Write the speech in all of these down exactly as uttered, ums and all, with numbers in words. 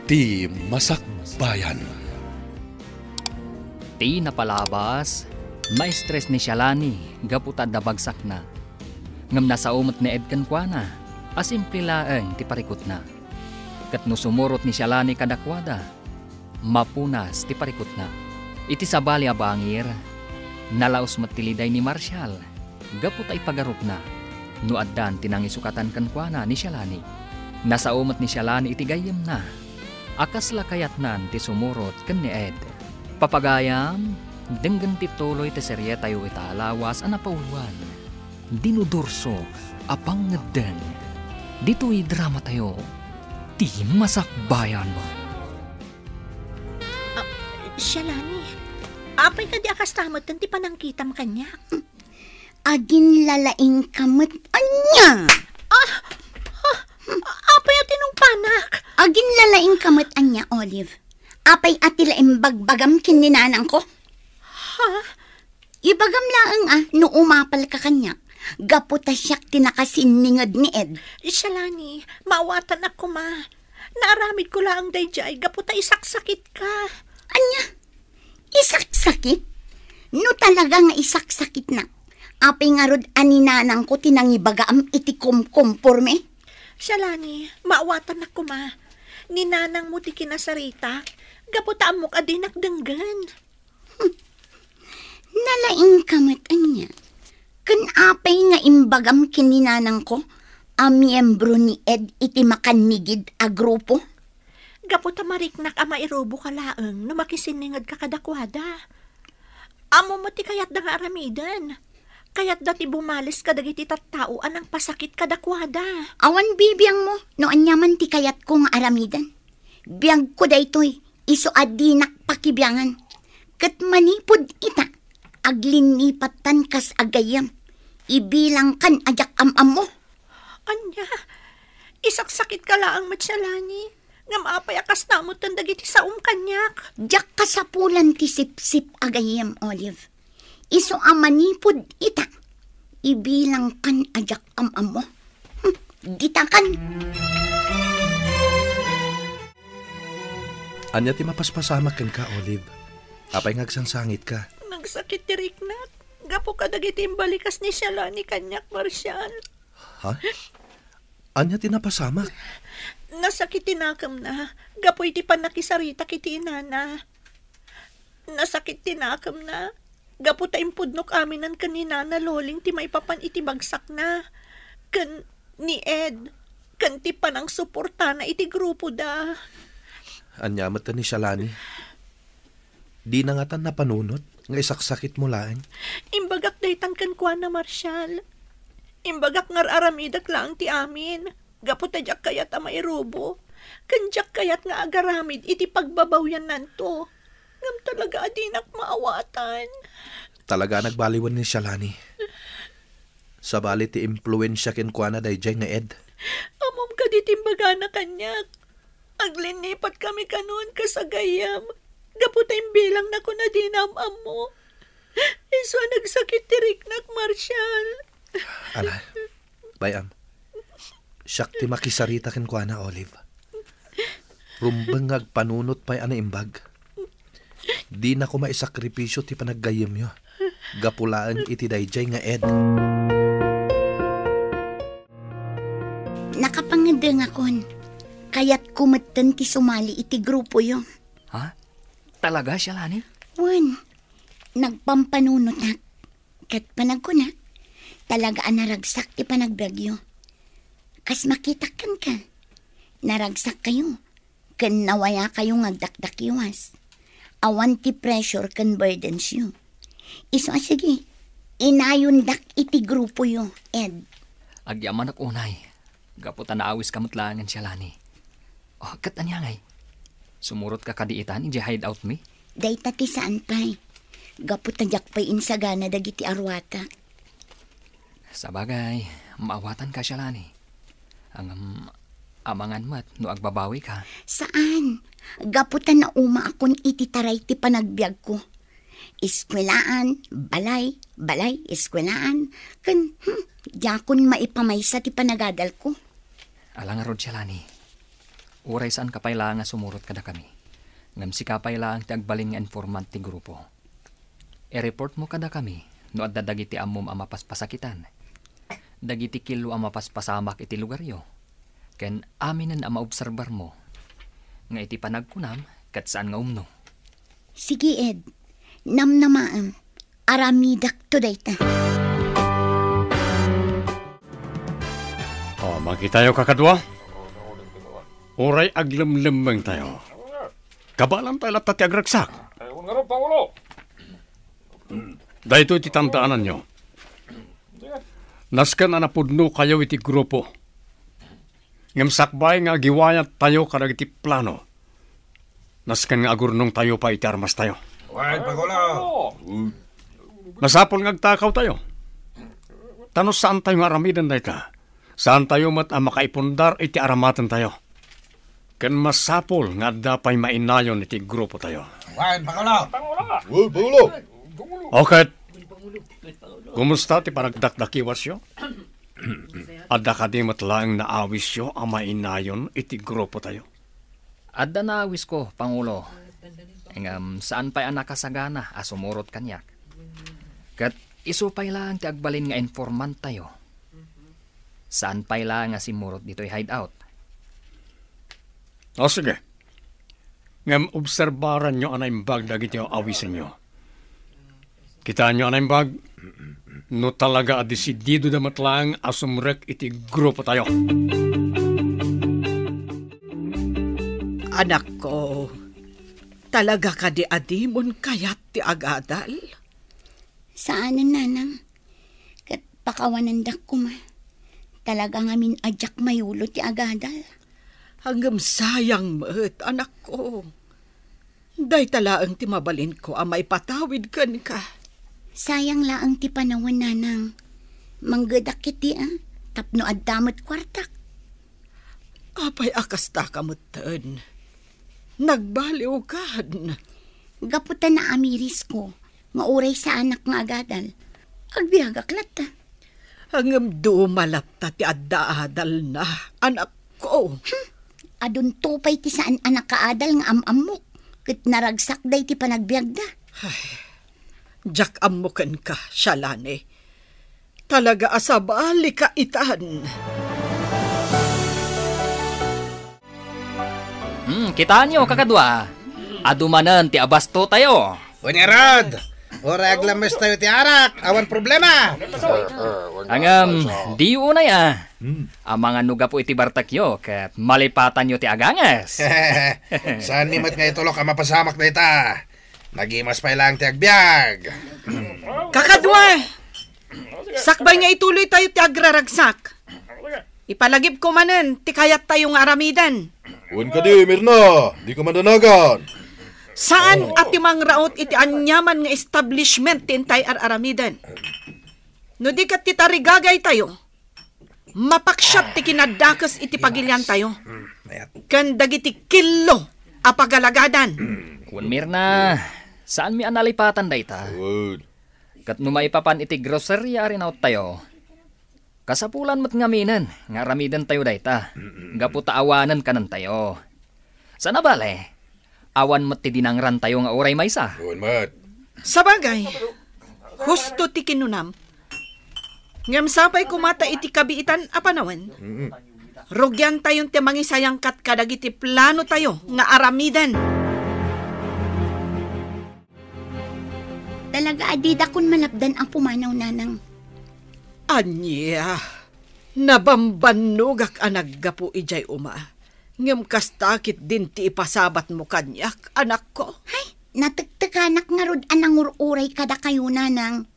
Ti Masakbayan. Ti napalabas, naistres ni Shalani gapu ta adda bagsakna. Ngem nasao met ni Ed kenkuana a simple laeng ti parikutna. Ket no sumurot ni Shalani kadakuada, mapunas ti parikutna. Iti sabali a bangir, nalaos met ti liday ni Marshall gapu ta ipagarupna no addan ti nangisukatan kenkuana ni Shalani. Nasao met ni Shalani iti gayyemna a kasla kayatnan ti sumurot ken ni Ed. Papagayam, denggen ti tuloy ti serietayo ita a lawas a napauloan, Dinudurso a Pangngeddeng. Ditoy dramatayo, Ti Masakbayan. Ah, Shalani, apay kadi a kasta metten ti panangkitam kaniak? Aginlalaingka met ania? Ah, ah, apay a tinungpanak? Aginlalaingka met ania, Olive? Apay a ti la imbagbagam ken ni nanangko? Ha? Ibagam laeng a no umapalka kaniak, gapu ta siak ti nakasinninged ni Ed. Shalani, maawatanak koma. Naaramidko laeng daydiay gapu ta isaksakitka. Ania? Isaksakit? No talaga nga isaksakitnak, apay ngarud a ni nanangko ti nangibagaam iti kumkumporme? Shalani, maawatanak koma. Ni nanangmo ti kinasaritak, gapu ta ammok a dinak denggen. Nalaingka met ania? Ken apay nga imbagam ken ni nanangko a miyembro ni Ed iti makannigid a grupo? Gapu ta mariknak a mairuboka laeng no makisinningedka kadakuada. Ammom met ti kayatda nga aramiden. Kayatda ti bumalis kadagiti tattao a nangpasakit kadakuada. Awan bibiangmo no aniaman ti kayatko nga aramiden. Biagko daytoy, isu a dinak pakibiangan. Ket manipud ita, aglinnipattan kas a gayyem. Ibilangkan a diak am-ammo. Ania? Isaksakitka laeng met, Shalani. Ngem apay a kasta metten dagiti saom kaniak? Diak kasapulan ti sipsip a gayyem, Olive. Isu a manipud ita, ibilangkan a diak am-ammo. Hmm, ditakan. Ania ti mapaspasamak kenka, Olive? Apay nga agsangsangitka? Nagsakit ti riknak gapu kadagiti imbalikas ni Shalani kaniak, Marshall. Ha? Ania ti napasamak? Nasakit ti nakemna gapu iti pannakisaritak iti inana. Nasakit ti nakemna gapu ta impudnok aminen ken ni Nana Loling ti maipapan iti bagsakna, ken ni Ed, ken ti panangsuportana iti grupoda. Ania met ni Shalani? Dina ngatan napanunot nga isaksakitmo laeng? Imbagak daytan kenkuana, Marshall. Imbagak nga ar-aramidek laeng ti amin, gapu ta diak kayat a mairubo, ken diak kayat nga agaramid iti pagbabawiannanto. Ngem talaga a dinak maawatan. Talaga a nagbaliwen ni Shalani. Sabali ti impluensia kenkuana daydiay nga Ed. Ammom kadi ti imbagana kaniak? Aglinnipat kami kanon kas a gayyem, gapu ta imbilangnakon a dina am-ammo. Isu a nagsakit ti riknak, Marshall. Ala, bay-am. Siak ti makisarita kenkuana, Olive. Rumbeng nga agpanunot pay a naimbag. Dina koma isakripisio ti panaggayyemyo gapu laeng iti daydiay nga Ed. Nakapangedengakon. Kayatko metten ti sumali iti grupoyo. Ha? Talaga, Shalani? Wen, nagpampanunotak. Ket panagkunak, talaga a naragsak ti panagbiagyo. Kas makitak kenka, naragsakkayo, ken nawayakayo nga agdakdakiwas. Awan ti pressure ken burdensyo. Isu a sige, inayondak iti grupoyo, Ed. Agyamanak unay, gapu ta naawiska met laengen, Shalani. Oh, ket ania ngay? Sumurotka kadi itan idiay hideout mi? Dayta ti saan pay. Gapu ta diak pay insagana dagiti aruatak. Sabagay, maawatanka, Shalani. Ngem, amangan met no agbabawika. Saan? Gapu ta naumaakon iti taray ti panagbiagko. Eskuelaan, balay, balay, eskuelaan. Ken, hmm, diakon maipamaysa ti panagadalko. Ala ngarud, Shalani. Uray saanka pay laeng a sumurot kadakami, ngem sika pay laeng ti agbalin nga informant ti grupo. I-reportmo kadakami no adda dagiti ammom a mapaspasakitan, dagiti killo a mapaspasamak iti lugaryo, ken aminen a maobserbarmo nga iti panagkunam ket saan nga umno. Sige, Ed. Namnamaem. Aramidakto dayta. O, makitayo, kakadua. Uray aglemlemmengtayo, kabaelantayo latta ti agragsak. Daytoy ti tandaananyo. Nasken a napudnokayo iti grupo. Ngem sakbay nga agiwayattayo kadagiti plano, nasken nga agurnongtayo pay iti armastayo. Wen, Pangulo. Masapul nga agtakawtayo. Ta no saantayo nga aramiden dayta, saantayo met a makaipundar iti aramatentayo. Ken masapul nga adda pay mainayon iti grupotayo. Wen, Pangulo. Wen, Pangulo. O ket, kumusta ti panagdakdakiwasyo? Adda kadi met laeng naawisyo a mainayon iti grupotayo? Adda naawisko, Pangulo. Ngem saan pay a nakasagana a sumurot kaniak. Ket isu pay laeng ti agbalin nga informanttayo. Saan pay laeng a simmurot ditoy hideout. O, sige. Ngem obserbaranyo a naimbag dagiti awisenyo. Kitaenyo a naimbag, no talaga a desididoda met laeng a sumrek iti grupotayo. Anakko, talaga kadi a dimon kayat ti agadal? Saanen, Nanang. Ket pakawanendak koma. Talaga ngamin a diak mayulo ti agadal. Ngem sayang met, anakko. Dayta laeng ti mabalinko a maipatawid kenka. Sayang laeng ti panawen, Nanang. Manggedak iti, a, tapno adda met kuartak. Apay a kastaka metten? Nagbaliwkan. Gapu ta naamirisko nga uray saanak nga agadal, agbiagak latta. Ngem duma latta ti adda adalna, anakko. Hmm. Adunto pay ti saan a nakaadal nga am-ammok, ket naragsak daydi panagbiagda. Ay, diak ammo kenka, Shalane. Talaga a sabalika itan. Hmm, kitaenyo, kakadua. Adu manen ti abastotayo. Wen ngarud, uray aglamestayo ti arak, awan problema. Ngem, diyo unay a. Hmm. Amangan no gapu iti bartekyo ket malipatanyo ti aganges. Saanmi met nga itulok a mapasamak dayta. Nagimas pay laeng ti agbiag. Kakadua! Sakbay nga ituloytayo ti agraragsak, ipalagipko manen ti kayattayo nga aramiden. Wen kadi, Mirna, dika madanagan. Saan a ti mangraut iti aniaman nga establishment ti intay ar-aramiden. No di ket ti tarigagaytayo, mapaksiat ti kinadakes iti pagiliantayo. Ken dagiti killo a pagalagadan. Wen, Mirna, saanmi a nalipatan dayta. Wen. Ket no maipapan iti groceria a rinaottayo, kasapulan met ngaminen nga aramidentayo dayta, gapu ta awanen kanentayo. Sana bale, awan met ti dinangrantayo nga uray maysa. Wen met. Sabagay, husto ti kinunam. Ngem sapay koma ta iti kabiitan a panawen, mm, rugiantayon ti mangisayangkat kadagiti planotayo nga aramiden. Talaga a didakon malapdan a pumanaw, Nanang. Ania, nabambannogak a naggapu idiay uma, ngem kasta ketdin ti ipasabatmo kaniak, anakko. Hay, natektekanak ngarud a nangur-uray kadakayo, Nanang.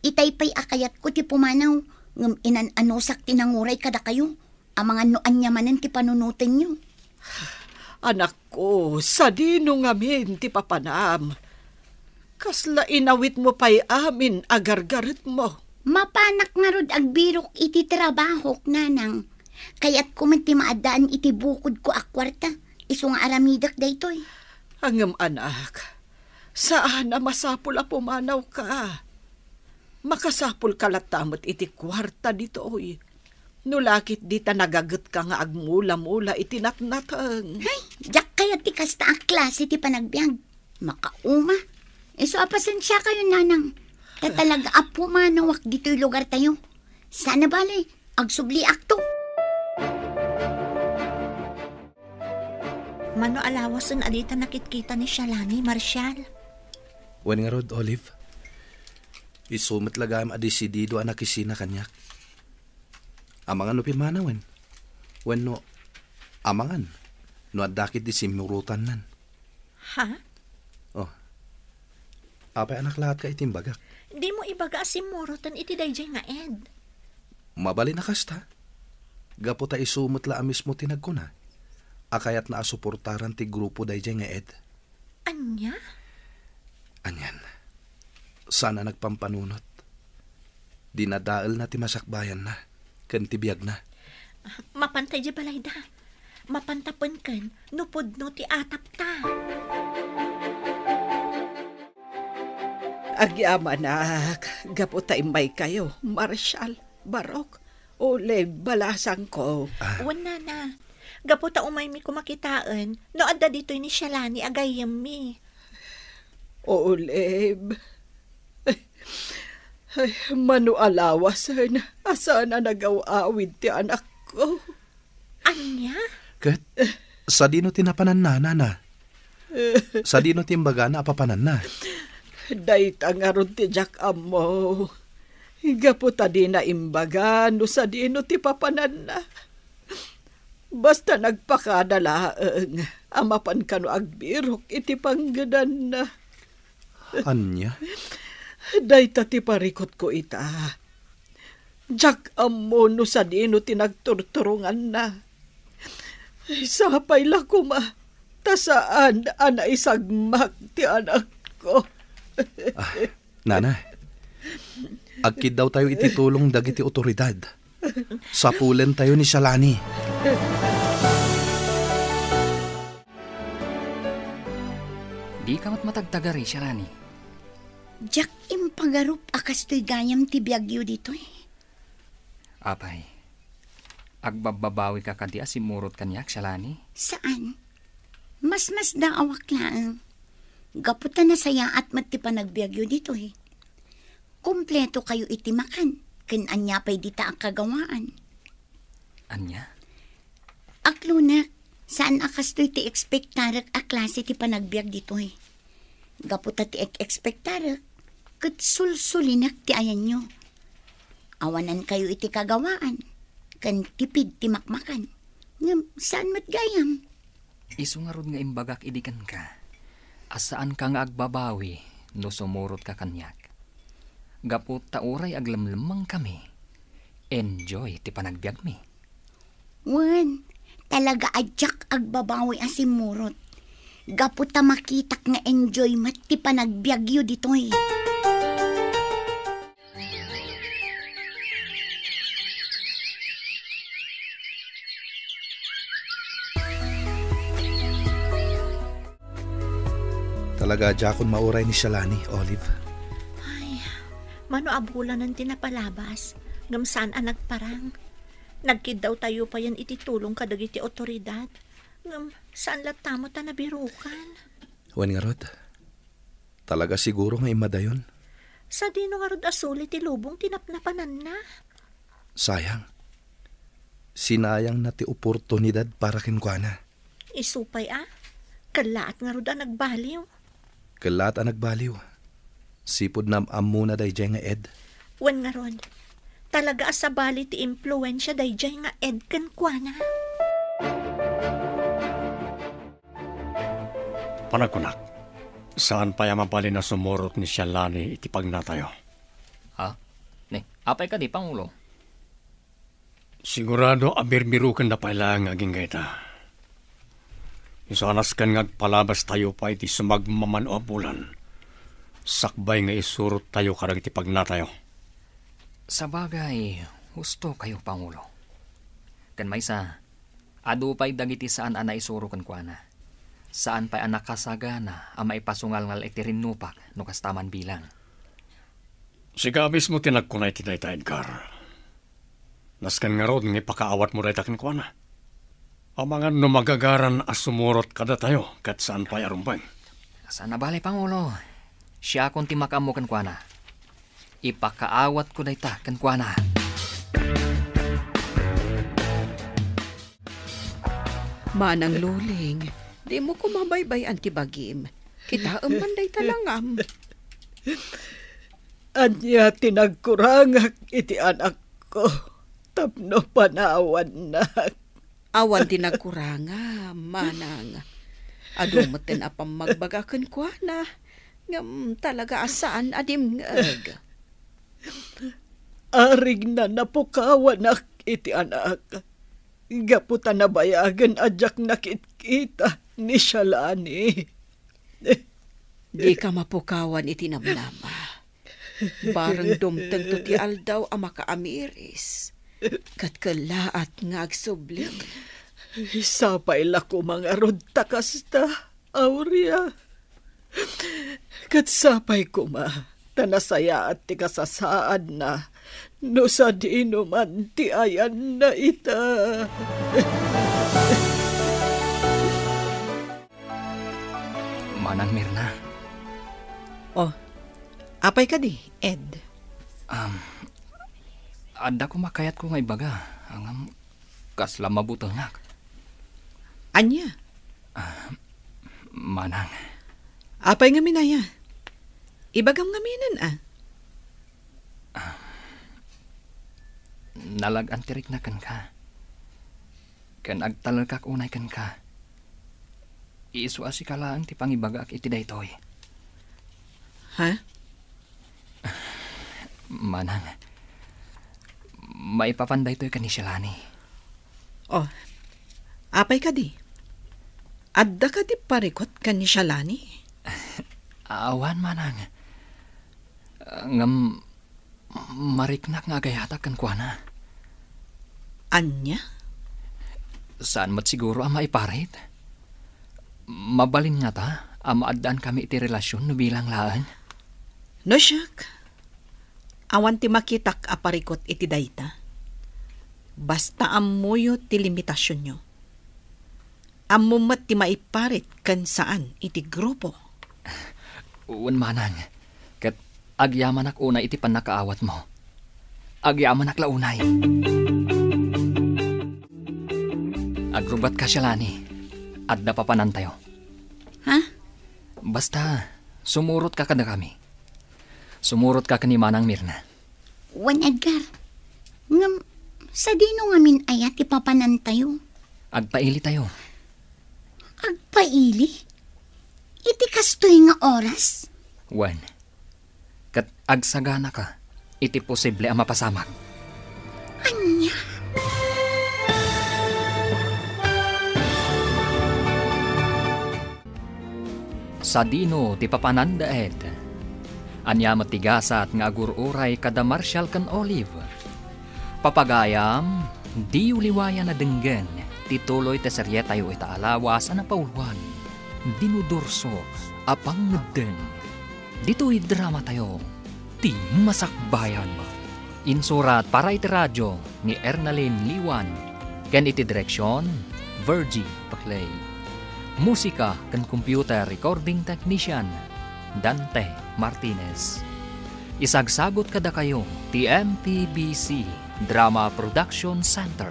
Itay pay a kayatko ti pumanaw, ngem inan-anusak ti nanguray kadakayo. Amangan no ania manen ti panunotenyo. Anakko, sadino ngamin ti papanam? Kasla inawitmo pay amin a gargaretmo. Mapanak ngarud agbirok iti trabahok, Nanang. Kayatko met ti maaddaan iti bukodko a kuarta, isu nga aramidek daytoy. Ngem, anak, saan a masapul a pumanawka. Makasapulka latta met iti kuarta ditoy. No lakit dita nagagetka nga agmula-mula iti natnateng. Hay, diak kayat ti kasta a klase ti panagbiag. Makauma. Isu a pasensiakayon, nanang. Ta talaga a pumanawak ditoy lugartayo. Sana bale, agsubliakto. Mano a lawasen a dita nakitkita ni Shalani, Marshal? Wen ngarud, Olive. Isu met la gayam a desidido a nakisina kaniak. Amangan no pimmanawen. Wenno, amangan no adda ketdi simmurotannan. Ha? Oh. Apay a naklaat ka iti imbagak? Dimo ibaga a simmurotan iti daydiay nga ed. Mabalin a kasta. Gapu ta isu met la a mismo ti nagkuna a kayatna a suportaran ti grupo daydiay nga ed. Ania? Anian, saan a nagpampanunot. Dinadaelna ti masakbayanna ken ti biagna. Mapanta idiay balayda. Mapanta pay ken no pudno ti atapta. Agyamanak, gapu ta immaykayo, Marshal, Barok, Olive, balasangko. Ah. Wen, nana. Gapu ta umaymi koma kitaen no adda ditoy ni Shalani a gayyemmi. Olive. Ay, mano a lawasen a saan a nagaw-awid ti anakko. Ania? Ket, sadino ti napananna, nana? Sadino ti imbagana a papananna? Dayta ngarud ti diak ammo. Gapu ta dina imbaga no sadino ti papananna. Basta nagpakada laeng a mapan kano agbirok iti panggedanna. Ania? Dayta ti parikutko ita. Diak ammo no sadino ti nagturturonganna. Sapay la koma, ta saan a naisagmak ti anakko. Ah, nana, agkiddawtayo iti tulong dagiti otoridad. Sapulentayo ni Shalani. Dika met matagtagari, Shalani. Diak impagarup a kastoy gayam ti biagyo ditoy. Apay, agbabbabawika kadi a simmurot kaniak, Shalani? Saan. Masmasdaawak laeng. Gapu ta nasayaat met ti panagbiagyo ditoy. Kumpleto kayo iti makan, ken ania pay dita a kagawaan. Ania? Aklonek, saan a kastoy ti ekspektarek a klase ti panagbiag ditoy. Gapu ta ti ek-ekspektarek, ket sulsulinek ti ayanyo. Awanankayo iti kagawaan, ken tipid ti makmakan. Ngem saan met gayam? Isu ngarud nga imbagak idi kenka, a saanka nga agbabawi no sumurotka kaniak. Gapu ta uray aglemlemmengkami, enjoy ti panagbiagmi. Wen, talaga a diak agbabawi a simmurot. Gapu ta makitak nga enjoy met ti panagbiagyo ditoy. Talaga a diakon mauray ni Shalani, Olive. Ay, mano a bulanen ti napalabas, ngem saan a nagparang. Nagkiddawtayo payen iti tulong kadagiti otoridad, ngem saan latta met a nabirukan. Wen ngarud, talaga siguro nga immadayon. Sadino ngarud a suli ti lubong ti napnapananna? Sayang. Sinayangna ti oportunidad para kenkuana. Isu pay a, kellaat ngarud a nagbaliw. Kellaat a nagbaliw. Sipud naam-ammona daydiay nga ed. Wen ngarud, talaga a sabali ti impluensia daydiay nga ed kenkuana. Panagkunak, saan pay a mabalin a sumurot ni Shalani iti pagnatayo. Ha? Ne, apay kadi, Pangulo? Sigurado a birbirukenna pay laeng nga agingga ita. Isu a nasken nga agpalabastayo pay iti sumagmamano a bulan, sakbay nga isurottayo kadagiti pagnatayo. Sabagay, husto kayo, Pangulo. Ken maysa, adu pay dagiti saan a naisuro kenkuana. Saan pay a nakasagana a maipasungalngal iti rinnupak no kasta man bilang. Sika mismo ti nagkuna iti dayta, Edgar. Nasken ngarud nga ipakaawatmo dayta kenkuana. Amangan no magagaran a sumurot kadatayo ket saan pay a rumbeng. Saan a bale, Pangulo. Siakon ti makaammo kenkuana. Ipakaawatko dayta kenkuana. Manang Luling, dimo koma baybay-an ti bagim. Kitaem man dayta langam. Ania ti nagkurangak iti anakko tapno panawannak? Awan ti nagkurangam, manang. Adu metten a pammagbaga kenkuana, ngem talaga a saan a dimngeg. Arigna napukawanak iti anak, gapu ta nabayagen a diak nakitkita ni Shalani. Dika mapukawan iti namnama. Bareng dumtengto ti aldaw a makaamiris, ket kellaat nga agsubli. Sapay la koma ngarud ta kasta, Aurea. Ket sapay koma ta nasayaat ti kasasaadna no sadino man ti ayanna ita. Manang Mirna. Oh, apay kadi, Ed? Um, adda koma kayatko nga ibaga, ngem kasla mabutengak. Ania? Ah, Manang. Apay ngamin aya? Ibagam ngaminen, a. Ah, nalag-an ti rikna kenka. Ken agtalekak unay kenka. Isu a sika laeng ti pangibagaak iti daytoy. Ha? Manang, maipapan daytoy ken ni Shalani. Oh, apay kadi? Adda kadi parikut ken ni Shalani? Awan, Manang. Ngem, mariknak nga agayatak kenkuana. Ania? Saan met siguro a maiparit. Mabalin ngata a maaddaan kami iti relasion no bilang laeng? No siak, awan ti makitak a parikut iti dayta. Basta ammoyo ti limitasionyo. Ammom met ti maiparit ken saan iti grupo. Wen, Manang, ket agyamanak unay iti pannakaawatmo. Agyamanak la unay. Agrubatka, Shalani. Adda papanantayo. Ha? Basta, sumurotka kadakami. Sumurotka ken ni Manang Mirna. Wen, Edgar. Ngem, sadino ngamin aya ti papanantayo? Agpailitayo. Agpaili? Iti kastoy nga oras? Wen, ket agsaganaka iti posible a mapasamak. Ania? Sadino ti papananda, Ed? Ania met ti gasat nga agur-uray kada Marshall ken Olive? Papagayam, diyo liwayan a denggen ti tuloy ti serietayo ita a lawas a napauluan, Dinudurso a Pangngeddeng. Ditoy dramatayo, ti Masakbayan. Insurat para iti radio ni Ernalyn Liwan, ken iti direksion, Virgie Paclay. Musika ken computer recording technician, Dante Martinez. Isagsagut kadakayo ti M P B C Drama Production Center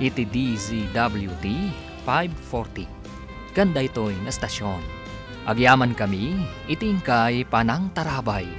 iti D Z W T five forty. Ken daytoy nga estasion, agyamankami iti inkay panangtarabay.